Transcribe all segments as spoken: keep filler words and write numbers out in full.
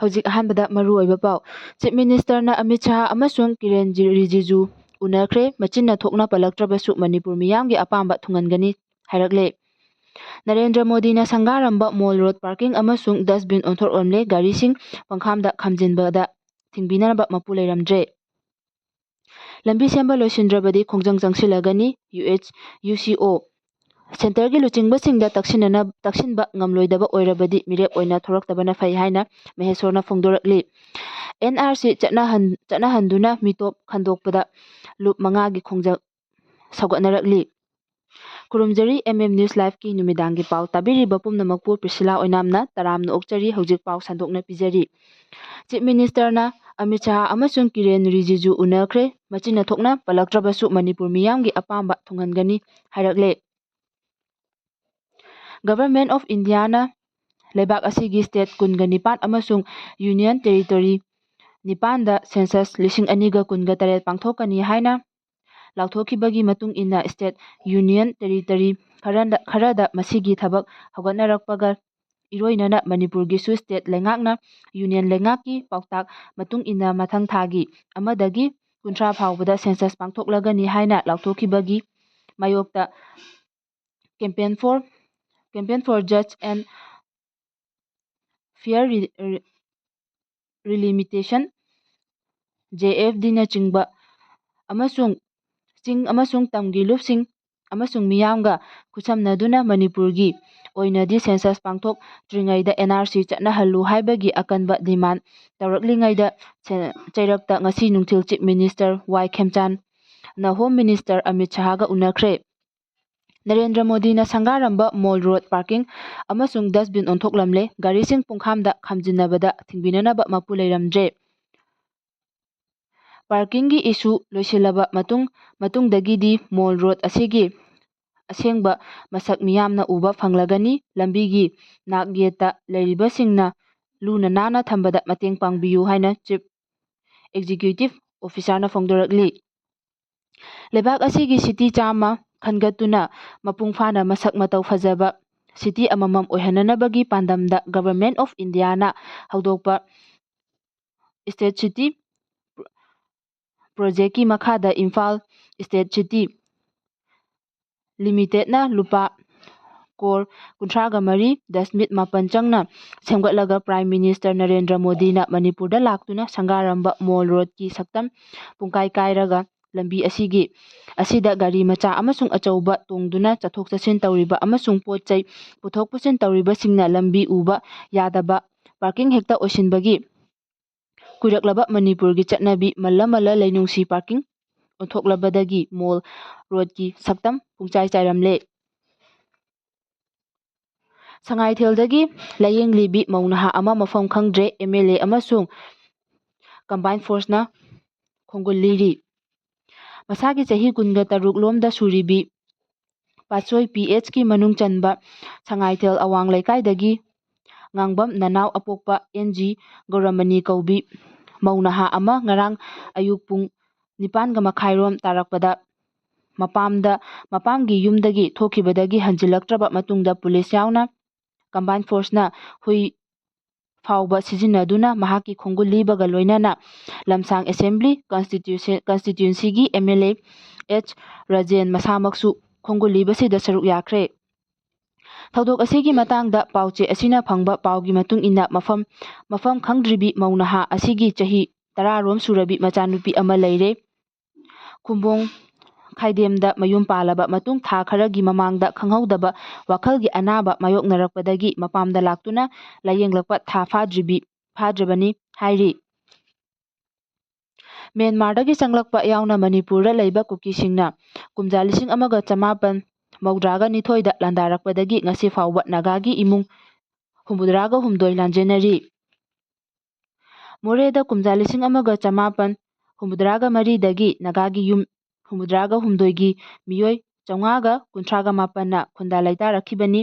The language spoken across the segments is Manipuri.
ꯍꯧꯖꯤꯛ ꯑꯍꯥꯟꯕꯗ ꯃꯔꯨꯑꯣꯏꯕ ꯄꯥꯎ꯫ ꯆꯤꯐ ꯃꯤꯅꯤꯁꯇꯔꯅ ꯑꯃꯤꯠ ꯁꯍꯥ ꯑꯃꯁꯨꯡ ꯀꯤꯔꯦꯟ ꯖꯤ-, ꯔꯤꯖꯤꯖꯨ ꯎꯅꯈ꯭ꯔꯦ꯫ ꯃꯆꯤꯟꯅ ꯊꯣꯛꯅ ꯄꯜꯂꯛꯇ꯭ꯔꯕꯁꯨ ꯃꯅꯤꯄꯨꯔ ꯃꯤꯌꯥꯝꯒꯤ ꯑꯄꯥꯝꯕ ꯊꯨꯡꯍꯟꯒꯅꯤ ꯍꯥꯏꯔꯛꯂꯦ꯫ ꯅꯔꯦꯟꯗ꯭ꯔ ꯃꯣꯗꯤꯅ ꯁꯪꯒꯥꯔꯝꯕ ꯃꯣꯜ ꯔꯣꯗ ꯄꯥꯔꯀꯤꯡ ꯑꯃꯁꯨꯡ ꯗꯁꯕꯤꯟ ꯑꯣꯟꯊꯣꯛꯂꯝꯂꯦ꯫ ꯒꯥꯔꯤꯁꯤꯡ ꯄꯪꯈꯥꯝꯗ ꯈꯥꯝꯖꯤꯟꯕꯗ ꯊꯤꯡꯕꯤꯅꯅꯕ ꯃꯄꯨ ꯂꯩꯔꯝꯗ꯭ꯔꯦ꯫ ꯂꯝꯕꯤ ꯁꯦꯝꯕ ꯂꯣꯏꯁꯤꯟꯗ꯭ꯔꯕꯗꯤ ꯈꯣꯡꯖꯪ ꯆꯪꯁꯤꯜꯂꯒꯅꯤ꯫ ꯌꯨ ꯑꯦꯁ, ꯌꯨ ꯁꯤ ꯑꯣ꯫ ꯁꯦꯟꯇꯔꯒꯤ ꯂꯨꯆꯤꯡꯕꯁꯤꯡꯗ ꯇꯛꯁꯤꯟꯅꯅ-, ꯇꯛꯁꯤꯟꯕ ꯉꯝꯂꯣꯏꯗꯕ ꯑꯣꯏꯔꯕꯗꯤ ꯃꯤꯔꯦꯞ ꯑꯣꯏꯅ ꯊꯣꯔꯛꯇꯕꯅ ꯐꯩ ꯍꯥꯏꯅ ꯃꯍꯦꯁꯣꯔꯅ ꯐꯣꯡꯗꯣꯔꯛꯂꯤ꯫ ꯑꯦꯟ ꯑꯥꯔ ꯁꯤ ꯆꯠꯅꯍꯟ-, ꯆꯠꯅꯍꯟꯗꯨꯅ ꯃꯤꯇꯣꯞ ꯈꯟꯗꯣꯛꯄꯗ ꯂꯨꯞ ꯃꯉꯥꯒꯤ ꯈꯣꯡꯖꯪ ꯁꯧꯒꯠꯅꯔꯛꯂꯤ꯫ ꯈꯨꯔꯨꯝꯖꯔꯤ ꯑꯦꯝ ꯑꯦꯝ ꯅ꯭ꯌꯨꯁ ꯂꯥꯏꯚꯀꯤ ꯅꯨꯃꯤꯗꯥꯡꯒꯤ ꯄꯥꯎ ꯇꯥꯕꯤꯔꯤꯕ ꯄꯨꯝꯅꯃꯛꯄꯨ ꯄ꯭ꯔꯤꯁꯤꯂꯥ ꯑꯣꯏꯅꯥꯝꯅ ꯇꯔꯥꯝꯅ ꯑꯣꯛꯆꯔꯤ꯫ ꯍꯧꯖꯤꯛ ꯄꯥꯎ ꯁꯟꯗꯣꯛꯅ ꯄꯤꯖꯔꯤ꯫ ꯆꯤꯐ ꯃꯤꯅꯤꯁꯇꯔꯅ ꯑꯃꯤꯠ ꯁꯍꯥ ꯑꯃꯁꯨꯡ ꯀꯤꯔꯦꯟ ꯔꯤꯖꯤꯖꯨ ꯎꯅꯈ꯭ꯔꯦ꯫ ꯃꯆꯤꯟꯅ ꯊꯣꯛꯅ ꯄꯜꯂꯛꯇ꯭ꯔꯕꯁꯨ ꯃꯅꯤꯄꯨꯔ ꯃꯤꯌꯥꯝꯒꯤ ꯑꯄꯥꯝꯕ ꯊꯨꯡꯍꯟꯒꯅꯤ ꯍꯥꯏꯔꯛꯂꯦ꯫ Government of Indiaꯅ ꯂꯩꯕꯥꯛ ꯑꯁꯤꯒꯤ state ꯀꯨꯟꯒ ꯅꯤꯄꯥꯟ ꯑꯃꯁꯨꯡ union territory ꯅꯤꯄꯥꯟꯗ census ꯂꯤꯁꯤꯡ ꯑꯅꯤꯒ ꯀꯨꯟꯒ ꯇꯔꯦꯠ ꯄꯥꯡꯊꯣꯛꯀꯅꯤ ꯍꯥꯏꯅ ꯂꯥꯎꯊꯣꯛꯈꯤꯕꯒꯤ ꯃꯇꯨꯡ ꯏꯟꯅ, state, union territory ꯈꯔꯗ, ꯈꯔꯗ ꯃꯁꯤꯒꯤ ꯊꯕꯛ ꯍꯧꯒꯠꯅꯔꯛꯄꯒ ꯏꯔꯣꯏꯅꯅ ꯃꯅꯤꯄꯨꯔꯒꯤꯁꯨ state ꯂꯩꯉꯥꯛꯅ union ꯂꯩꯉꯥꯛꯀꯤ ꯄꯥꯎꯇꯥꯛ ꯃꯇꯨꯡ ꯏꯟꯅ ꯃꯊꯪ ꯊꯥꯒꯤ ꯑꯃꯗꯒꯤ ꯀꯨꯟꯊ꯭ꯔꯥ ꯐꯥꯎꯕꯗ census ꯄꯥꯡꯊꯣꯛꯂꯒꯅꯤ ꯍꯥꯏꯅ ꯂꯥꯎꯊꯣꯛꯈꯤꯕꯒꯤ ꯃꯥꯌꯣꯛꯇ campaign for, campaign for just and fair re-, re-, relimitation, J F Dꯅꯆꯤꯡꯕ ꯑꯃꯁꯨꯡ ꯆꯤꯡ ꯑꯃꯁꯨꯡ ꯇꯝꯒꯤ ꯂꯨꯞꯁꯤꯡ ꯑꯃꯁꯨꯡ ꯃꯤꯌꯥꯝꯒ ꯈꯨꯠꯁꯝꯅꯗꯨꯅ ꯃꯅꯤꯄꯨꯔꯒꯤ ꯑꯣꯏꯅꯗꯤ census ꯄꯥꯡꯊꯣꯛꯇ꯭ꯔꯤꯉꯩꯗ N R C ꯆꯠꯅꯍꯜꯂꯨ ꯍꯥꯏꯕꯒꯤ ꯑꯀꯟꯕ demand ꯇꯧꯔꯛꯂꯤꯉꯩꯗ ꯁꯦ-, ꯆꯩꯔꯛꯇ ꯉꯁꯤ ꯅꯨꯡꯊꯤꯜ Chief Minister Y ꯈꯦꯝꯆꯥꯟꯅ Home Minister Amit ꯁꯍꯥꯒ ꯎꯅꯈ꯭ꯔꯦ꯫ Narendra ꯃꯣꯗꯤꯅ ꯁꯪꯒꯥꯔꯝꯕ ꯃꯣꯜ ꯔꯣꯗ ꯄꯥꯔꯀꯤꯡ ꯑꯃꯁꯨꯡ ꯗꯁꯕꯤꯟ ꯑꯣꯟꯊꯣꯛꯂꯝꯂꯦ꯫ ꯒꯥꯔꯤꯁꯤꯡ ꯄꯨꯡꯈꯥꯝꯗ ꯈꯥꯝꯖꯤꯟꯅꯕꯗ ꯊꯤꯡꯕꯤꯅꯅꯕ ꯃꯄꯨ ꯂꯩꯔꯝꯗ꯭ꯔꯦ꯫ ꯄꯥꯔꯀꯤꯡꯒꯤ ꯏꯁꯨ ꯂꯣꯏꯁꯤꯜꯂꯕ ꯃꯇꯨꯡ, ꯃꯇꯨꯡꯗꯒꯤꯗꯤ ꯃꯣꯜ ꯔꯣꯗ ꯑꯁꯤꯒꯤ ꯑꯁꯦꯡꯕ ꯃꯁꯛ ꯃꯤꯌꯥꯝꯅ ꯎꯕ ꯐꯪꯂꯒꯅꯤ꯫ ꯂꯝꯕꯤꯒꯤ ꯅꯥꯛ ꯌꯦꯠꯇ ꯂꯩꯔꯤꯕꯁꯤꯡꯅ ꯂꯨꯅ ꯅꯥꯟꯅ ꯊꯝꯕꯗ ꯃꯇꯦꯡ ꯄꯥꯡꯕꯤꯌꯨ ꯍꯥꯏꯅ Chief Executive Officerꯅ ꯐꯣꯡꯗꯣꯔꯛꯂꯤ꯫ ꯂꯩꯕꯥꯛ ꯑꯁꯤꯒꯤ city ꯆꯥꯝꯃ ꯈꯟꯒꯠꯇꯨꯅ ꯃꯄꯨꯡ ꯐꯥꯅ ꯃꯁꯛ ꯃꯇꯧ ꯐꯖꯕ city ꯑꯃꯃꯝ ꯑꯣꯏꯍꯟꯅꯅꯕꯒꯤ ꯄꯥꯟꯗꯝꯗ Government of Indiaꯅ ꯍꯧꯗꯣꯛꯄ State City Projectꯀꯤ ꯃꯈꯥꯗ ꯏꯝꯐꯥꯜ State City Limitedꯅ ꯂꯨꯄꯥ ꯀ꯭ꯔꯣꯔ ꯀꯨꯟꯊ꯭ꯔꯥꯒ ꯃꯔꯤ ꯗꯁꯃꯤꯠ ꯃꯥꯄꯟ ꯆꯪꯅ ꯁꯦꯝꯒꯠꯂꯒ Prime Minister ꯅꯔꯦꯟꯗ꯭ꯔ ꯃꯣꯗꯤꯅ ꯃꯅꯤꯄꯨꯔꯗ ꯂꯥꯛꯇꯨꯅ ꯁꯪꯒꯥꯔꯝꯕ ꯃꯣꯜ ꯔꯣꯗꯀꯤ ꯁꯛꯇꯝ ꯄꯨꯡꯀꯥꯏ ꯀꯥꯏꯔꯒ ꯂꯝꯕꯤ ꯑꯁꯤꯒꯤ, ꯑꯁꯤꯗ ꯒꯥꯔꯤ ꯃꯆꯥ ꯑꯃꯁꯨꯡ ꯑꯆꯧꯕ ꯇꯣꯡꯗꯨꯅ ꯆꯠꯊꯣꯛ ꯆꯠꯁꯤꯟ ꯇꯧꯔꯤꯕ ꯑꯃꯁꯨꯡ ꯄꯣꯠ ꯆꯩ ꯄꯨꯊꯣꯛ ꯄꯨꯁꯤꯟ ꯇꯧꯔꯤꯕꯁꯤꯡꯅ ꯂꯝꯕꯤ ꯎꯕ ꯌꯥꯗꯕ parking ꯍꯦꯛꯇ ꯑꯣꯏꯁꯤꯟꯕꯒꯤ ꯀꯨꯏꯔꯛꯂꯕ ꯃꯅꯤꯄꯨꯔꯒꯤ ꯆꯠꯅꯕꯤ ꯃꯜꯂ ꯃꯜꯂ ꯂꯩꯅꯨꯡꯁꯤ parking ꯑꯣꯟꯊꯣꯛꯂꯕꯗꯒꯤ ꯃꯣꯜ ꯔꯣꯗꯀꯤ ꯁꯛꯇꯝ ꯄꯨꯡꯆꯥꯏ ꯆꯥꯏꯔꯝꯂꯦ꯫ ꯁꯉꯥꯏꯊꯦꯜꯗꯒꯤ ꯂꯥꯏꯌꯦꯡꯂꯤꯕꯤ ꯃꯧ ꯅꯍꯥ ꯑꯃ ꯃꯐꯝ ꯈꯪꯗ꯭ꯔꯦ, MLA ꯑꯃꯁꯨꯡ combined forceꯅ ꯈꯣꯡꯒꯨꯜ ꯂꯤꯔꯤ꯫ ꯃꯁꯥꯒꯤ ꯆꯍꯤ ꯀꯨꯟꯒ ꯇꯔꯨꯛ ꯂꯣꯝꯗ ꯁꯨꯔꯤꯕꯤ ꯄꯥꯠꯁꯣꯏ PHꯀꯤ ꯃꯅꯨꯡ ꯆꯟꯕ ꯁꯉꯥꯏꯊꯦꯜ ꯑꯋꯥꯡ ꯂꯩꯀꯥꯏꯗꯒꯤ ꯉꯥꯡꯕꯝ ꯅꯅꯥꯎ ꯑꯄꯣꯛꯄ NG ꯒꯧꯔꯃꯅꯤ ꯀꯧꯕꯤ ꯃꯧ ꯅꯍꯥ ꯑꯃ ꯉꯔꯥꯡ ꯑꯌꯨꯛ ꯄꯨꯡ ꯅꯤꯄꯥꯟꯒ ꯃꯈꯥꯏꯔꯣꯝ ꯇꯥꯔꯛꯄꯗ ꯃꯄꯥꯝꯗ, ꯃꯄꯥꯝꯒꯤ ꯌꯨꯝꯗꯒꯤ ꯊꯣꯛꯈꯤꯕꯗꯒꯤ ꯍꯟꯖꯤꯜꯂꯛꯇ꯭ꯔꯕ ꯃꯇꯨꯡꯗ ꯄꯨꯂꯤꯁ ꯌꯥꯎꯅ combined forceꯅ ꯍꯨꯏ ꯐꯥꯎꯕ ꯁꯤꯖꯤꯟꯅꯗꯨꯅ ꯃꯍꯥꯛꯀꯤ ꯈꯣꯡꯒꯨꯜ ꯂꯤꯕꯒ ꯂꯣꯏꯅꯅ ꯂꯝꯁꯥꯡ Assembly Constitution-, Constituencyꯒꯤ MLA H Rajen ꯃꯁꯥꯃꯛꯁꯨ ꯈꯣꯡꯒꯨꯜ ꯂꯤꯕꯁꯤꯗ ꯁꯔꯨꯛ ꯌꯥꯈ꯭ꯔꯦ꯫ ꯊꯧꯗꯣꯛ ꯑꯁꯤꯒꯤ ꯃꯇꯥꯡꯗ ꯄꯥꯎꯆꯦ ꯑꯁꯤꯅ ꯐꯪꯕ ꯄꯥꯎꯒꯤ ꯃꯇꯨꯡ ꯏꯟꯅ ꯃꯐꯝ, ꯃꯐꯝ ꯈꯪꯗ꯭ꯔꯤꯕꯤ ꯃꯧ ꯅꯍꯥ ꯑꯁꯤꯒꯤ ꯆꯍꯤ ꯇꯔꯥꯔꯣꯝ ꯁꯨꯔꯕꯤ ꯃꯆꯥꯅꯨꯄꯤ ꯑꯃ ꯂꯩꯔꯦ꯫ ꯈꯨꯝꯕꯣꯡ ꯈꯥꯏꯗꯦꯝꯗ ꯃꯌꯨꯝ ꯄꯥꯜꯂꯕ ꯃꯇꯨꯡ ꯊꯥ ꯈꯔꯒꯤ ꯃꯃꯥꯡꯗ ꯈꯪꯍꯧꯗꯕ ꯋꯥꯈꯜꯒꯤ ꯑꯅꯥꯕ ꯃꯥꯌꯣꯛꯅꯔꯛꯄꯗꯒꯤ ꯃꯄꯥꯝꯗ ꯂꯥꯛꯇꯨꯅ ꯂꯥꯏꯌꯦꯡꯂꯛꯄ ꯊꯥ ꯐꯥꯗ꯭ꯔꯤꯕꯤ, ꯐꯥꯗ꯭ꯔꯕꯅꯤ ꯍꯥꯏꯔꯤ꯫ ꯃ꯭ꯌꯥꯟꯃꯥꯔꯗꯒꯤ ꯆꯪꯂꯛꯄ ꯌꯥꯎꯅ ꯃꯅꯤꯄꯨꯔꯗ ꯂꯩꯕ ꯀꯨꯀꯤꯁꯤꯡꯅ ꯀꯨꯝꯖꯥ ꯂꯤꯁꯤꯡ ꯑꯃꯒ ꯆꯃꯥꯄꯟ ꯃꯧꯗ꯭ꯔꯥꯒ ꯅꯤꯊꯣꯏꯗ ꯂꯥꯟꯗꯥꯔꯛꯄꯗꯒꯤ ꯉꯁꯤ ꯐꯥꯎꯕ ꯅꯥꯒꯥꯒꯤ ꯏꯃꯨꯡ ꯍꯨꯝꯐꯨꯇꯔꯥꯒ ꯍꯨꯝꯗꯣꯏ ꯂꯥꯟꯖꯦꯟꯅꯔꯤ꯫ ꯃꯣꯔꯦꯗ ꯀꯨꯝꯖꯥ ꯂꯤꯁꯤꯡ ꯑꯃꯒ ꯆꯃꯥꯄꯟ ꯍꯨꯝꯐꯨꯇꯔꯥꯒ ꯃꯔꯤꯗꯒꯤ ꯅꯥꯒꯥꯒꯤ ꯌꯨꯝ ꯍꯨꯝꯐꯨꯇꯔꯥꯒ ꯍꯨꯝꯗꯣꯏꯒꯤ ꯃꯤꯑꯣꯏ ꯆꯥꯝꯃꯉꯥꯒ ꯀꯨꯟꯊ꯭ꯔꯥꯒ ꯃꯥꯄꯟꯅ ꯈꯨꯟꯗꯥ ꯂꯩꯇꯥꯔꯛꯈꯤꯕꯅꯤ꯫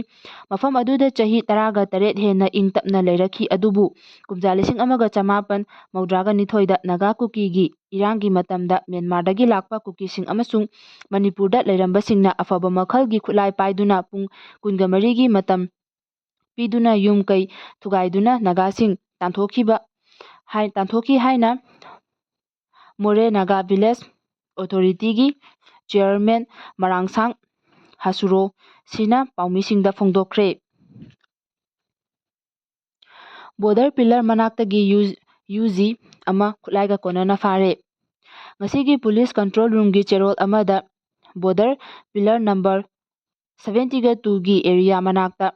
ꯃꯐꯝ ꯑꯗꯨꯗ ꯆꯍꯤ ꯇꯔꯥꯒ ꯇꯔꯦꯠ ꯍꯦꯟꯅ ꯏꯪ ꯇꯞꯅ ꯂꯩꯔꯛꯈꯤ꯫ ꯑꯗꯨꯕꯨ ꯀꯨꯝꯖꯥ ꯂꯤꯁꯤꯡ ꯑꯃꯒ ꯆꯃꯥꯄꯟ ꯃꯧꯗ꯭ꯔꯥꯒ ꯅꯤꯊꯣꯏꯗ ꯅꯥꯒꯥ ꯀꯨꯀꯤꯒꯤ ꯏꯔꯥꯡꯒꯤ ꯃꯇꯝꯗ ꯃ꯭ꯌꯥꯟꯃꯥꯔꯗꯒꯤ ꯂꯥꯛꯄ ꯀꯨꯀꯤꯁꯤꯡ ꯑꯃꯁꯨꯡ ꯃꯅꯤꯄꯨꯔꯗ ꯂꯩꯔꯝꯕꯁꯤꯡꯅ ꯑꯐꯕ ꯃꯈꯜꯒꯤ ꯈꯨꯠꯂꯥꯏ ꯄꯥꯏꯗꯨꯅ ꯄꯨꯡ ꯀꯨꯟꯒ ꯃꯔꯤꯒꯤ ꯃꯇꯝ ꯄꯤꯗꯨꯅ ꯌꯨꯝ ꯀꯩ ꯊꯨꯒꯥꯏꯗꯨꯅ ꯅꯥꯒꯥꯁꯤꯡ ꯇꯥꯟꯊꯣꯛꯈꯤꯕ ꯍꯥꯏ-, ꯇꯥꯟꯊꯣꯛꯈꯤ ꯍꯥꯏꯅ ꯃꯣꯔꯦ ꯅꯥꯒꯥ ꯚꯤꯂꯦꯖ ꯑꯣꯊꯣꯔꯤꯇꯤꯒꯤ ꯆꯤꯌꯔꯃꯦꯟ ꯃꯔꯥꯡꯁꯥꯡ ꯍꯁꯨꯔꯣ ꯁꯤꯅ ꯄꯥꯎꯃꯤꯁꯤꯡꯗ ꯐꯣꯡꯗꯣꯛꯈ꯭ꯔꯦ꯫ ꯕꯣꯔꯗꯔ ꯄꯤꯂꯔ ꯃꯅꯥꯛꯇꯒꯤ ꯌꯨ-, ꯌꯨ ꯖꯤ ꯑꯃ ꯈꯨꯠꯂꯥꯏꯒ ꯀꯣꯟꯅꯅ ꯐꯥꯔꯦ꯫ ꯉꯁꯤꯒꯤ ꯄꯨꯂꯤꯁ ꯀꯟꯇ꯭ꯔꯣꯜ ꯔꯨꯝꯒꯤ ꯆꯦꯔꯣꯜ ꯑꯃꯗ ꯕꯣꯔꯗꯔ ꯄꯤꯂꯔ ꯅꯝꯕꯔ ꯁꯚꯦꯟꯇꯤꯒ ꯇꯨꯒꯤ ꯑꯦꯔꯤꯌꯥ ꯃꯅꯥꯛꯇ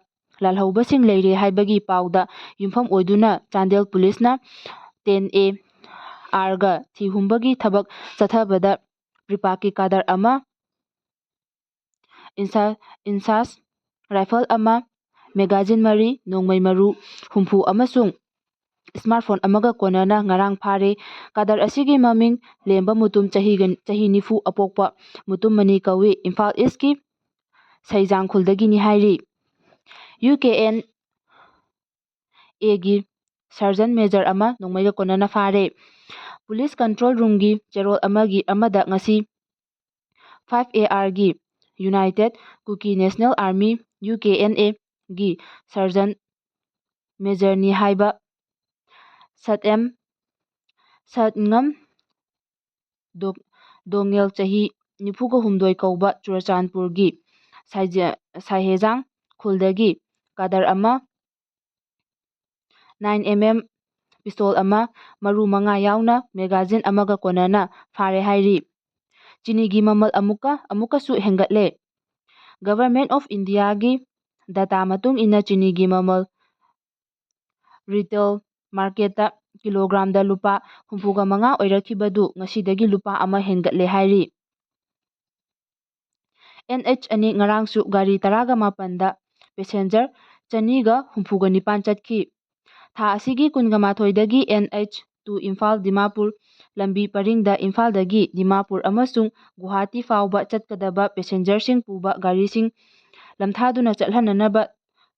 ꯂꯥꯜꯍꯧꯕꯁꯤꯡ ꯂꯩꯔꯦ ꯍꯥꯏꯕꯒꯤ ꯄꯥꯎꯗ ꯌꯨꯝꯐꯝ ꯑꯣꯏꯗꯨꯅ ꯆꯥꯟꯗꯦꯜ ꯄꯨꯂꯤꯁꯅ ꯇꯦꯟ ꯑꯦ ꯑꯥꯔꯒ ꯊꯤꯍꯨꯝꯕꯒꯤ ꯊꯕꯛ ꯆꯠꯊꯕꯗ ꯄ꯭ꯔꯤꯄꯥꯛꯀꯤ ꯀꯥꯗꯔ ꯑꯃ, ꯏꯟꯁꯥ-, ꯏꯟꯁꯥꯁ ꯔꯥꯏꯐꯜ ꯑꯃ, ꯃꯦꯒꯥꯖꯤꯟ ꯃꯔꯤ, ꯅꯣꯡꯃꯩ ꯃꯔꯨ ꯍꯨꯝꯐꯨ ꯑꯃꯁꯨꯡ ꯁ꯭ꯃꯥꯔꯠꯐꯣꯟ ꯑꯃꯒ ꯀꯣꯟꯅꯅ ꯉꯔꯥꯡ ꯐꯥꯔꯦ꯫ ꯀꯥꯗꯔ ꯑꯁꯤꯒꯤ ꯃꯃꯤꯡ ꯂꯦꯝꯕ ꯃꯨꯇꯨꯝ, ꯆꯍꯤꯒ, ꯆꯍꯤ ꯅꯤꯐꯨ ꯑꯄꯣꯛꯄ ꯃꯨꯇꯨꯝ ꯃꯅꯤ ꯀꯧꯏ꯫ ꯏꯝꯐꯥꯜ ꯏꯁꯀꯤ ꯁꯩꯖꯥꯡ ꯈꯨꯜꯗꯒꯤꯅꯤ ꯍꯥꯏꯔꯤ꯫ ꯌꯨ ꯀꯦ ꯑꯦꯟ ꯑꯦꯒꯤ ꯁꯔꯖꯟ ꯃꯦꯖꯔ ꯑꯃ ꯅꯣꯡꯃꯩꯒ ꯀꯣꯟꯅꯅ ꯐꯥꯔꯦ꯫ ꯄꯨꯂꯤꯁ ꯀꯟꯇ꯭ꯔꯣꯜ ꯔꯨꯝꯒꯤ ꯆꯦꯔꯣꯜ ꯑꯃꯒꯤ, ꯑꯃꯗ ꯉꯁꯤ ꯐꯥꯏꯚ ꯑꯦ ꯑꯥꯔꯒꯤ, united Kuki national army, U K N ꯑꯦꯒꯤ ꯁꯔꯖꯟ ꯃꯦꯖꯔꯅꯤ ꯍꯥꯏꯕ ꯁꯠ ꯑꯦꯝ ꯁꯠꯉꯝ ꯗꯣ-, ꯗꯣꯉꯦꯜ, ꯆꯍꯤ ꯅꯤꯐꯨꯒ ꯍꯨꯝꯗꯣꯏ ꯀꯧꯕ, ꯆꯨꯔꯆꯥꯟꯄꯨꯔꯒꯤ ꯁꯥꯏꯖꯦ-, ꯁꯥꯏꯍꯦꯖꯥꯡ ꯈꯨꯜꯗꯒꯤ ꯀꯥꯗꯔ ꯑꯃ, ꯅꯥꯏꯟ ꯑꯦꯝ ꯑꯦꯝ ꯄꯤꯁꯇꯣꯜ ꯑꯃ, ꯃꯔꯨ ꯃꯉꯥ ꯌꯥꯎꯅ ꯃꯦꯒꯥꯖꯤꯟ ꯑꯃꯒ ꯀꯣꯟꯅꯅ ꯐꯥꯔꯦ ꯍꯥꯏꯔꯤ꯫ ꯆꯤꯅꯤꯒꯤ ꯃꯃꯜ ꯑꯃꯨꯛꯀ, ꯑꯃꯨꯛꯀꯁꯨ ꯍꯦꯟꯒꯠꯂꯦ꯫ Government of Indiaꯒꯤ data ꯃꯇꯨꯡ ꯏꯟꯅ ꯆꯤꯅꯤꯒꯤ ꯃꯃꯜ retail marketꯇ ꯀꯤꯂꯣꯒ꯭ꯔꯥꯝꯗ ꯂꯨꯄꯥ ꯍꯨꯝꯐꯨꯒ ꯃꯉꯥ ꯑꯣꯏꯔꯛꯈꯤꯕꯗꯨ ꯉꯁꯤꯗꯒꯤ ꯂꯨꯄꯥ ꯑꯃ ꯍꯦꯟꯒꯠꯂꯦ ꯍꯥꯏꯔꯤ꯫ ꯑꯦꯟ ꯑꯩꯆ ꯑꯅꯤ ꯉꯔꯥꯡꯁꯨ ꯒꯥꯔꯤ ꯇꯔꯥꯒ ꯃꯥꯄꯟꯗ passenger ꯆꯅꯤꯒ ꯍꯨꯝꯐꯨꯒ ꯅꯤꯄꯥꯟ ꯆꯠꯈꯤ꯫ ꯊꯥ ꯑꯁꯤꯒꯤ ꯀꯨꯟꯒ ꯃꯥꯊꯣꯏꯗꯒꯤ N H to Imphal Dimapur ꯂꯝꯕꯤ ꯄꯔꯤꯡꯗ ꯏꯝꯐꯥꯜꯗꯒꯤ ꯗꯤꯃꯥꯄꯨꯔ ꯑꯃꯁꯨꯡ ꯒꯨꯋꯥꯍꯥꯇꯤ ꯐꯥꯎꯕ ꯆꯠꯀꯗꯕ ꯄꯦꯁꯦꯟꯖꯔꯁꯤꯡ ꯄꯨꯕ ꯒꯥꯔꯤꯁꯤꯡ ꯂꯝꯊꯥꯗꯨꯅ ꯆꯠꯍꯟꯅꯅꯕ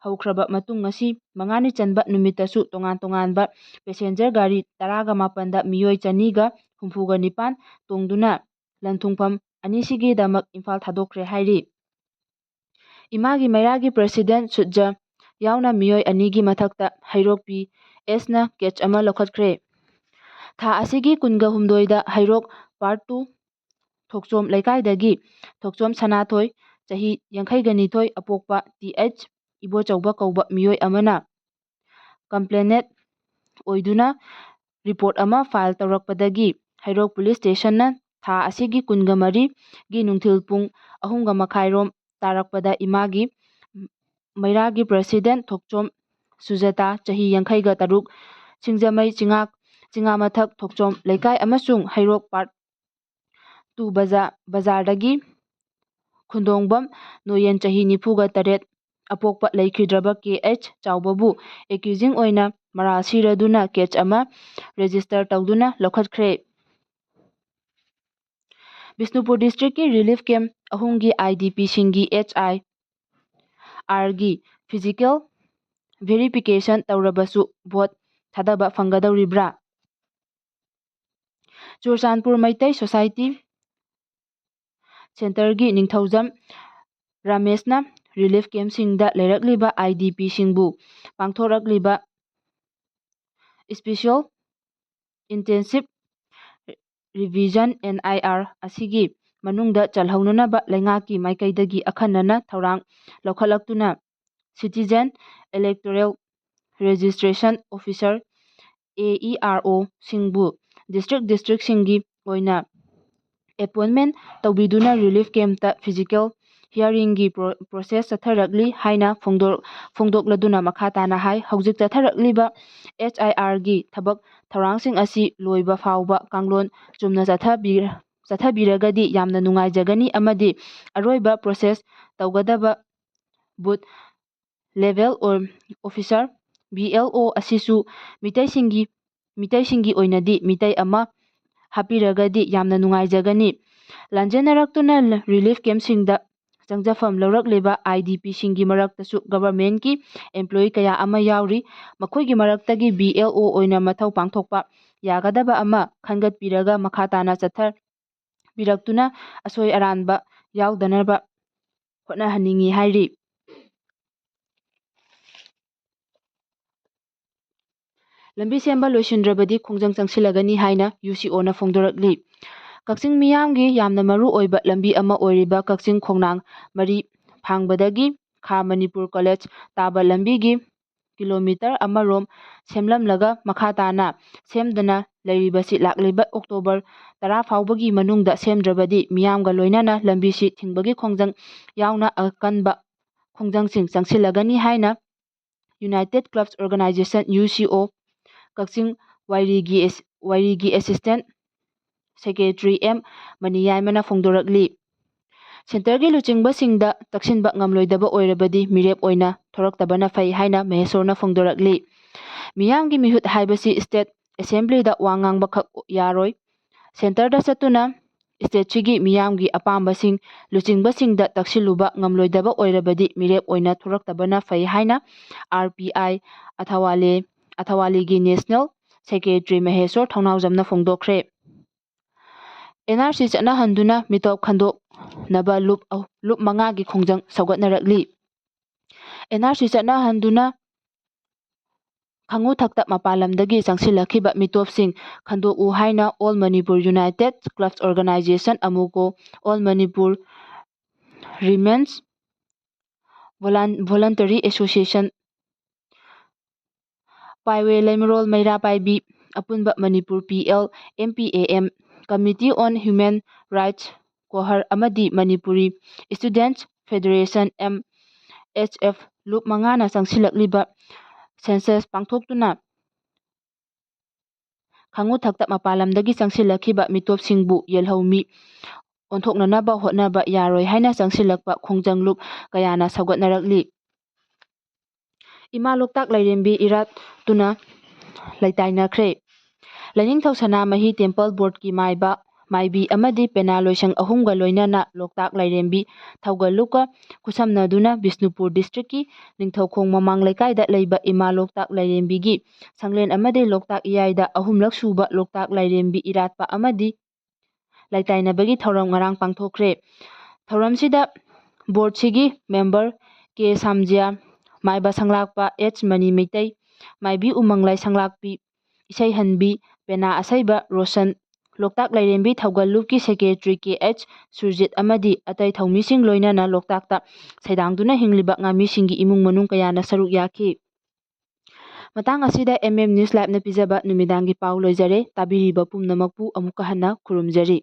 ꯍꯧꯈ꯭ꯔꯕ ꯃꯇꯨꯡ, ꯉꯁꯤ ꯃꯉꯥꯅꯤ ꯆꯟꯕ ꯅꯨꯃꯤꯠꯇꯁꯨ ꯇꯣꯉꯥꯟ ꯇꯣꯉꯥꯟꯕ ꯄꯦꯁꯦꯟꯖꯔ ꯒꯥꯔꯤ ꯇꯔꯥꯒ ꯃꯥꯄꯟꯗ ꯃꯤꯑꯣꯏ ꯆꯅꯤꯒ ꯍꯨꯝꯐꯨꯒ ꯅꯤꯄꯥꯟ ꯇꯣꯡꯗꯨꯅ ꯂꯟꯊꯨꯡꯐꯝ ꯑꯅꯤꯁꯤꯒꯤꯗꯃꯛ ꯏꯝꯐꯥꯜ ꯊꯥꯗꯣꯛꯈ꯭ꯔꯦ ꯍꯥꯏꯔꯤ꯫ ꯏꯃꯥꯒꯤ ꯃꯩꯔꯥꯒꯤ ꯄ꯭ꯔꯦꯁꯤꯗꯦꯟ ꯁꯨꯠꯖ ꯌꯥꯎꯅ ꯃꯤꯑꯣꯏ ꯑꯅꯤꯒꯤ ꯃꯊꯛꯇ ꯍꯩꯔꯣꯛ ꯄꯤ ꯑꯦꯁꯅ ꯀꯦꯁ ꯑꯃ ꯂꯧꯈꯠꯈ꯭ꯔꯦ꯫ ꯊꯥ ꯑꯁꯤꯒꯤ ꯀꯨꯟꯒ ꯍꯨꯝꯗꯣꯏꯗ ꯍꯩꯔꯣꯛ ꯄꯥꯔꯠ ꯇꯨ ꯊꯣꯛꯆꯣꯝ ꯂꯩꯀꯥꯏꯗꯒꯤ ꯊꯣꯛꯆꯣꯝ ꯁꯅꯥꯊꯣꯏ, ꯆꯍꯤ ꯌꯥꯡꯈꯩꯒ ꯅꯤꯊꯣꯏ, ꯑꯄꯣꯛꯄ ꯇꯤ ꯑꯩꯆ ꯏꯕꯣꯆꯧꯕ ꯀꯧꯕ ꯃꯤꯑꯣꯏ ꯑꯃꯅ ꯀꯝꯄ꯭ꯂꯦꯅꯦꯟꯠ ꯑꯣꯏꯗꯨꯅ ꯔꯤꯄꯣꯔꯠ ꯑꯃ ꯐꯥꯏꯜ ꯇꯧꯔꯛꯄꯗꯒꯤ ꯍꯩꯔꯣꯛ ꯄꯨꯂꯤꯁ ꯁ꯭ꯇꯦꯁꯟꯅ ꯊꯥ ꯑꯁꯤꯒꯤ ꯀꯨꯟꯒ ꯃꯔꯤꯒꯤ ꯅꯨꯡꯊꯤꯜ ꯄꯨꯡ ꯑꯍꯨꯝꯒ ꯃꯈꯥꯏꯔꯣꯝ ꯇꯥꯔꯛꯄꯗ ꯏꯃꯥꯒꯤ ꯃꯩꯔꯥꯒꯤ ꯄ꯭ꯔꯦꯁꯤꯗꯦꯟ ꯊꯣꯛꯆꯣꯝ ꯁꯨꯖꯇꯥ, ꯆꯍꯤ ꯌꯥꯡꯈꯩꯒ ꯇꯔꯨꯛ, ꯁꯤꯡꯖꯃꯩ ꯆꯤꯉꯥꯛ ꯆꯤꯉꯥꯃꯊꯛ ꯊꯣꯛꯆꯣꯝ ꯂꯩꯀꯥꯏ ꯑꯃꯁꯨꯡ ꯍꯩꯔꯣꯛ ꯄꯥꯔꯠ ꯇꯨ ꯕꯖꯥ-, ꯕꯖꯥꯔꯗꯒꯤ ꯈꯨꯟꯗꯣꯡꯕꯝ ꯅꯣꯌꯦꯟ, ꯆꯍꯤ ꯅꯤꯐꯨꯒ ꯇꯔꯦꯠ, ꯑꯄꯣꯛꯄ ꯂꯩꯈꯤꯗ꯭ꯔꯕ ꯀꯦ ꯑꯩꯆ ꯆꯥꯎꯕꯕꯨ ꯑꯦꯀ꯭ꯌꯨꯖꯤꯡ ꯑꯣꯏꯅ ꯃꯔꯥꯜ ꯁꯤꯔꯗꯨꯅ ꯀꯦꯁ ꯑꯃ ꯔꯦꯖꯤꯁꯇꯔ ꯇꯧꯗꯨꯅ ꯂꯧꯈꯠꯈ꯭ꯔꯦ꯫ ꯕꯤꯁꯅꯨꯄꯨꯔ ꯗꯤꯁꯇ꯭ꯔꯤꯛꯀꯤ ꯔꯤꯂꯤꯐ ꯀꯦꯝꯞ ꯑꯍꯨꯝꯒꯤ ꯑꯥꯏ ꯗꯤ ꯄꯤꯁꯤꯡꯒꯤ ꯑꯦꯆ ꯑꯥꯏ ꯑꯥꯔꯒꯤ ꯐꯤꯖꯤꯀꯦꯜ ꯚꯦꯔꯤꯐꯤꯀꯦꯁꯟ ꯇꯧꯔꯕꯁꯨ ꯚꯣꯠ ꯊꯥꯗꯕ ꯐꯪꯒꯗꯧꯔꯤꯕ꯭ꯔꯥ? ꯆꯨꯔꯆꯥꯟꯄꯨꯔ ꯃꯩꯇꯩ ꯁꯣꯁꯥꯏꯇꯤ ꯁꯦꯟꯇꯔꯒꯤ ꯅꯤꯡꯊꯧꯖꯝ ꯔꯥꯃꯦꯁꯅ ꯔꯤꯂꯤꯐ ꯀꯦꯝꯞꯁꯤꯡꯗ ꯂꯩꯔꯛꯂꯤꯕ ꯑꯥꯏ ꯗꯤ ꯄꯤꯁꯤꯡꯕꯨ ꯄꯥꯡꯊꯣꯔꯛꯂꯤꯕ special intensive revision, N I R, ꯑꯁꯤꯒꯤ ꯃꯅꯨꯡꯗ ꯆꯜꯍꯧꯅꯅꯕ ꯂꯩꯉꯥꯛꯀꯤ ꯃꯥꯏꯀꯩꯗꯒꯤ ꯑꯈꯟꯅꯅ ꯊꯧꯔꯥꯡ ꯂꯧꯈꯠꯂꯛꯇꯨꯅ citizen electoral registration officer, E I R ꯑꯣꯁꯤꯡꯕꯨ ꯗꯤꯁꯇ꯭ꯔꯤꯛ ꯗꯤꯁꯇ꯭ꯔꯤꯛꯁꯤꯡꯒꯤ ꯑꯣꯏꯅ ꯑꯦꯄꯣꯏꯟꯃꯦꯟ ꯇꯧꯕꯤꯗꯨꯅ ꯔꯤꯂꯤꯐ ꯀꯦꯝꯞꯇ ꯐꯤꯖꯤꯀꯦꯜ ꯍꯤꯌꯥꯔꯤꯡꯒꯤ ꯄ꯭ꯔꯣ-, ꯄ꯭ꯔꯣꯁꯦꯁ ꯆꯠꯊꯔꯛꯂꯤ ꯍꯥꯏꯅ ꯐꯣꯡꯗꯣꯔ-, ꯐꯣꯡꯗꯣꯛꯂꯗꯨꯅ ꯃꯈꯥ ꯇꯥꯅ ꯍꯥꯏ, ꯍꯧꯖꯤꯛ ꯆꯠꯊꯔꯛꯂꯤꯕ ꯑꯦꯆ ꯑꯥꯏ ꯑꯥꯔꯒꯤ ꯊꯕꯛ ꯊꯧꯔꯥꯡꯁꯤꯡ ꯑꯁꯤ ꯂꯣꯏꯕ ꯐꯥꯎꯕ ꯀꯥꯡꯂꯣꯟ ꯆꯨꯝꯅ ꯆꯠꯊꯕꯤ-, ꯆꯠꯊꯕꯤꯔꯒꯗꯤ ꯌꯥꯝꯅ ꯅꯨꯡꯉꯥꯏꯖꯒꯅꯤ ꯑꯃꯗꯤ ꯑꯔꯣꯏꯕ ꯄ꯭ꯔꯣꯁꯦꯁ ꯇꯧꯒꯗꯕ ꯕꯨꯊ ꯂꯦꯚꯦꯜ ꯑꯣ-, ꯑꯣꯐꯤꯁꯥꯔ, ꯕꯤ ꯑꯦꯜ ꯑꯣ, ꯑꯁꯤꯁꯨ ꯃꯤꯇꯩꯁꯤꯡꯒꯤ ꯃꯤꯇꯩꯁꯤꯡꯒꯤ ꯑꯣꯏꯅꯗꯤ ꯃꯤꯇꯩ ꯑꯃ ꯍꯥꯞꯄꯤꯔꯒꯗꯤ ꯌꯥꯝꯅ ꯅꯨꯡꯉꯥꯏꯖꯒꯅꯤ꯫ ꯂꯥꯟꯖꯦꯟꯅꯔꯛꯇꯨꯅ ꯔꯤꯂꯤꯐ ꯀꯦꯝꯞꯁꯤꯡꯗ ꯆꯪꯖꯐꯝ ꯂꯧꯔꯛꯂꯤꯕ ꯑꯥꯏ ꯗꯤ ꯄꯤꯁꯤꯡꯒꯤ ꯃꯔꯛꯇꯁꯨ ꯒꯚꯔꯟꯃꯦꯟꯠꯀꯤ ꯑꯦꯝꯄ꯭ꯂꯣꯌꯤ ꯀꯌꯥ ꯑꯃ ꯌꯥꯎꯔꯤ꯫ ꯃꯈꯣꯏꯒꯤ ꯃꯔꯛꯇꯒꯤ ꯕꯤ ꯑꯦꯜ ꯑꯣ ꯑꯣꯏꯅ ꯃꯊꯧ ꯄꯥꯡꯊꯣꯛꯄ ꯌꯥꯒꯗꯕ ꯑꯃ ꯈꯟꯒꯠꯄꯤꯔꯒ ꯃꯈꯥ ꯇꯥꯅ ꯆꯠꯊꯕꯤꯔꯛꯇꯨꯅ ꯑꯁꯣꯏ ꯑꯔꯥꯟꯕ ꯌꯥꯎꯗꯅꯕ ꯍꯣꯠꯅꯍꯟꯅꯤꯡꯏ ꯍꯥꯏꯔꯤ꯫ ꯂꯝꯕꯤ ꯁꯦꯝꯕ ꯂꯣꯏꯁꯤꯟꯗ꯭ꯔꯕꯗꯤ ꯈꯣꯡꯖꯪ ꯆꯪꯁꯤꯜꯂꯒꯅꯤ ꯍꯥꯏꯅ ꯌꯨ ꯁꯤ ꯑꯣꯅ ꯐꯣꯡꯗꯣꯔꯛꯂꯤ꯫ ꯀꯛꯆꯤꯡ ꯃꯤꯌꯥꯝꯒꯤ ꯌꯥꯝꯅ ꯃꯔꯨ ꯑꯣꯏꯕ ꯂꯝꯕꯤ ꯑꯃ ꯑꯣꯏꯔꯤꯕ ꯀꯛꯆꯤꯡ ꯈꯣꯡꯅꯥꯡ ꯃꯔꯤ ꯐꯥꯡꯕꯗꯒꯤ ꯈꯥ ꯃꯅꯤꯄꯨꯔ ꯀꯣꯂꯦꯖ ꯇꯥꯕ ꯂꯝꯕꯤꯒꯤ ꯀꯤꯂꯣꯃꯤꯇꯔ ꯑꯃꯔꯣꯝ ꯁꯦꯝꯂꯝꯂꯒ ꯃꯈꯥ ꯇꯥꯅ ꯁꯦꯝꯗꯅ ꯂꯩꯔꯤꯕꯁꯤ ꯂꯥꯛꯂꯤꯕ ꯑꯣꯛꯇꯣꯕꯔ ꯇꯔꯥ ꯐꯥꯎꯕꯒꯤ ꯃꯅꯨꯡꯗ ꯁꯦꯝꯗ꯭ꯔꯕꯗꯤ ꯃꯤꯌꯥꯝꯒ ꯂꯣꯏꯅꯅ ꯂꯝꯕꯤꯁꯤ ꯊꯤꯡꯕꯒꯤ ꯈꯣꯡꯖꯪ ꯌꯥꯎꯅ ꯑꯀꯟꯕ ꯈꯣꯡꯖꯪꯁꯤꯡ ꯆꯪꯁꯤꯜꯂꯒꯅꯤ ꯍꯥꯏꯅ United Clubs Organization, ꯌꯨ ꯁꯤ ꯑꯣ, ꯀꯛꯆꯤꯡ ꯋꯥꯏꯔꯤꯒꯤ ꯑꯦꯁ-, ꯋꯥꯏꯔꯤꯒꯤ ꯑꯦꯁꯤꯁꯇꯦꯟꯠ ꯁꯦꯀ꯭ꯔꯦꯇꯔꯤ ꯑꯦꯝ ꯃꯅꯤꯌꯥꯏꯃꯅ ꯐꯣꯡꯗꯣꯔꯛꯂꯤ꯫ ꯁꯦꯟꯇꯔꯒꯤ ꯂꯨꯆꯤꯡꯕꯁꯤꯡꯗ ꯇꯛꯁꯤꯟꯕ ꯉꯝꯂꯣꯏꯗꯕ ꯑꯣꯏꯔꯕꯗꯤ ꯃꯤꯔꯦꯞ ꯑꯣꯏꯅ ꯊꯣꯔꯛꯇꯕꯅ ꯐꯩ ꯍꯥꯏꯅ ꯃꯍꯦꯁꯣꯔꯅ ꯐꯣꯡꯗꯣꯔꯛꯂꯤ꯫ ꯃꯤꯌꯥꯝꯒꯤ ꯃꯤꯍꯨꯠ ꯍꯥꯏꯕꯁꯤ ꯁ꯭ꯇꯦꯠ ꯑꯦꯁꯦꯝꯕ꯭ꯂꯤꯗ ꯋꯥ ꯉꯥꯡꯕꯈꯛ ꯌꯥꯔꯣꯏ꯫ ꯁꯦꯟꯇꯔꯗ ꯆꯠꯇꯨꯅ ꯁ꯭ꯇꯦꯠꯁꯤꯒꯤ ꯃꯤꯌꯥꯝꯒꯤ ꯑꯄꯥꯝꯕꯁꯤꯡ ꯂꯨꯆꯤꯡꯕꯁꯤꯡꯗ ꯇꯛꯁꯤꯜꯂꯨꯕ ꯉꯝꯂꯣꯏꯗꯕ ꯑꯣꯏꯔꯕꯗꯤ ꯃꯤꯔꯦꯞ ꯑꯣꯏꯅ ꯊꯣꯔꯛꯇꯕꯅ ꯐꯩ ꯍꯥꯏꯅ ꯑꯥꯔ ꯄꯤ ꯑꯥꯏ ꯑꯊꯋꯥꯂꯦ, ꯑꯊꯋꯥꯂꯤꯒꯤ ꯅꯦꯁꯅꯦꯜ ꯁꯦꯀ꯭ꯔꯦꯇꯔꯤ ꯃꯍꯦꯁꯣꯔ ꯊꯧꯅꯥꯎꯖꯝꯅ ꯐꯣꯡꯗꯣꯛꯈ꯭ꯔꯦ꯫ ꯑꯦꯟ ꯑꯥꯔ ꯁꯤ ꯆꯠꯅꯍꯟꯗꯨꯅ ꯃꯤꯇꯣꯞ ꯈꯟꯗꯣꯛꯅꯕ ꯂꯨꯞ ꯑꯍꯨ-, ꯂꯨꯞ ꯃꯉꯥꯒꯤ ꯈꯣꯡꯖꯪ ꯁꯧꯒꯠꯅꯔꯛꯂꯤ꯫ ꯑꯦꯟ ꯑꯥꯔ ꯁꯤ ꯆꯠꯅꯍꯟꯗꯨꯅ ꯈꯥꯉꯨ ꯊꯛꯇ ꯃꯄꯥꯟ ꯂꯝꯗꯒꯤ ꯆꯪꯁꯤꯜꯂꯛꯈꯤꯕ ꯃꯤꯇꯣꯞꯁꯤꯡ ꯈꯟꯗꯣꯛꯎ ꯍꯥꯏꯅ All Manipur United Clubs Organization, ꯑꯃꯨꯀꯣ, All Manipur Women's Volun-, Voluntary Association, ꯄꯥꯏꯋꯦ ꯂꯩꯃꯔꯣꯜ ꯃꯩꯔꯥ ꯄꯥꯏꯕꯤ, ꯑꯄꯨꯟꯕ Manipur P L, M P A M, Committee on Human Rights, ꯀꯣꯍꯔ ꯑꯃꯗꯤ ꯃꯅꯤꯄꯨꯔꯤ Students Federation, ꯑꯦꯝ ꯑꯦꯁ ꯑꯦꯐ, ꯂꯨꯞ ꯃꯉꯥꯅ ꯆꯪꯁꯤꯜꯂꯛꯂꯤꯕ ꯁꯦꯟꯁꯁ ꯄꯥꯡꯊꯣꯛꯇꯨꯅ ꯈꯥꯉꯨ ꯊꯛꯇ ꯃꯄꯥꯟ ꯂꯝꯗꯒꯤ ꯆꯪꯁꯤꯜꯂꯛꯈꯤꯕ ꯃꯤꯇꯣꯞꯁꯤꯡꯕꯨ ꯌꯦꯜꯍꯧꯃꯤ ꯑꯣꯟꯊꯣꯛꯅꯅꯕ ꯍꯣꯠꯅꯕ ꯌꯥꯔꯣꯏ ꯍꯥꯏꯅ ꯆꯪꯁꯤꯜꯂꯛꯄ ꯈꯣꯡꯖꯪ ꯂꯨꯞ ꯀꯌꯥꯅ ꯁꯧꯒꯠꯅꯔꯛꯂꯤ꯫ ꯏꯃꯥ ꯂꯣꯛꯇꯥꯛ ꯂꯥꯏꯔꯦꯝꯕꯤ ꯏꯔꯥꯠꯇꯨꯅ ꯂꯩꯇꯥꯏꯅꯈ꯭ꯔꯦ꯫ ꯂꯥꯏꯅꯤꯡꯊꯧ ꯁꯅꯥꯃꯍꯤ ꯇꯦꯝꯄꯜ ꯕꯣꯔꯗꯀꯤ ꯃꯥꯏꯕ, ꯃꯥꯏꯕꯤ ꯑꯃꯗꯤ ꯄꯦꯅꯥ ꯂꯣꯏꯁꯪ ꯑꯍꯨꯝꯒ ꯂꯣꯏꯅꯅ ꯂꯣꯛꯇꯥꯛ ꯂꯥꯏꯔꯦꯝꯕꯤ ꯊꯧꯒꯜꯂꯨꯞꯀ ꯈꯨꯠꯁꯝꯅꯗꯨꯅ ꯕꯤꯁꯅꯨꯄꯨꯔ ꯗꯤꯁꯇ꯭ꯔꯤꯛꯀꯤ ꯅꯤꯡꯊꯧꯈꯣꯡ ꯃꯃꯥꯡ ꯂꯩꯀꯥꯏꯗ ꯂꯩꯕ ꯏꯃꯥ ꯂꯣꯛꯇꯥꯛ ꯂꯥꯏꯔꯦꯝꯕꯤꯒꯤ ꯁꯪꯂꯦꯟ ꯑꯃꯗꯤ ꯂꯣꯛꯇꯥꯛ ꯏꯌꯥꯏꯗ ꯑꯍꯨꯝꯂꯛ ꯁꯨꯕ ꯂꯣꯛꯇꯥꯛ ꯂꯥꯏꯔꯦꯝꯕꯤ ꯏꯔꯥꯠꯄ ꯑꯃꯗꯤ ꯂꯩꯇꯥꯏꯅꯕꯒꯤ ꯊꯧꯔꯝ ꯉꯔꯥꯡ ꯄꯥꯡꯊꯣꯛꯈ꯭ꯔꯦ꯫ ꯊꯧꯔꯝꯁꯤꯗ ꯕꯣꯔꯗꯁꯤꯒꯤ ꯃꯦꯝꯕꯔ ꯀꯦ ꯁꯥꯝꯖꯤꯌꯥ, ꯃꯥꯏꯕ ꯁꯪꯂꯥꯛꯄ ꯑꯦꯆ ꯃꯅꯤ ꯃꯩꯇꯩ, ꯃꯥꯏꯕꯤ ꯎꯃꯪꯂꯥꯏ ꯁꯪꯂꯥꯛꯄꯤ, ꯏꯁꯩꯍꯟꯕꯤ ꯄꯦꯅꯥ ꯑꯁꯩꯕ ꯔꯣꯁꯟ, ꯂꯣꯛꯇꯥꯛ ꯂꯥꯏꯔꯦꯝꯕꯤ ꯊꯧꯒꯜꯂꯨꯞꯀꯤ ꯁꯦꯀ꯭ꯔꯦꯇꯔꯤ ꯀꯦ ꯑꯩꯆ ꯁꯨꯔꯖꯤꯠ ꯑꯃꯗꯤ ꯑꯇꯩ ꯊꯧꯃꯤꯁꯤꯡ ꯂꯣꯏꯅꯅ ꯂꯣꯛꯇꯥꯛꯇ ꯁꯩꯗꯥꯡꯗꯨꯅ ꯍꯤꯡꯂꯤꯕ ꯉꯥꯃꯤꯁꯤꯡꯒꯤ ꯏꯃꯨꯡ ꯃꯅꯨꯡ ꯀꯌꯥꯅ ꯁꯔꯨꯛ ꯌꯥꯈꯤ꯫ ꯃꯇꯥꯡ ꯑꯁꯤꯗ ꯑꯦꯝ ꯑꯦꯝ ꯅ꯭ꯌꯨꯁ ꯂꯥꯏꯚꯅ ꯄꯤꯖꯕ ꯅꯨꯃꯤꯗꯥꯡꯒꯤ ꯄꯥꯎ ꯂꯣꯏꯖꯔꯦ꯫ ꯇꯥꯕꯤꯔꯤꯕ ꯄꯨꯝꯅꯃꯛꯄꯨ ꯑꯃꯨꯛꯀ ꯍꯟꯅ ꯈꯨꯔꯨꯝꯖꯔꯤ꯫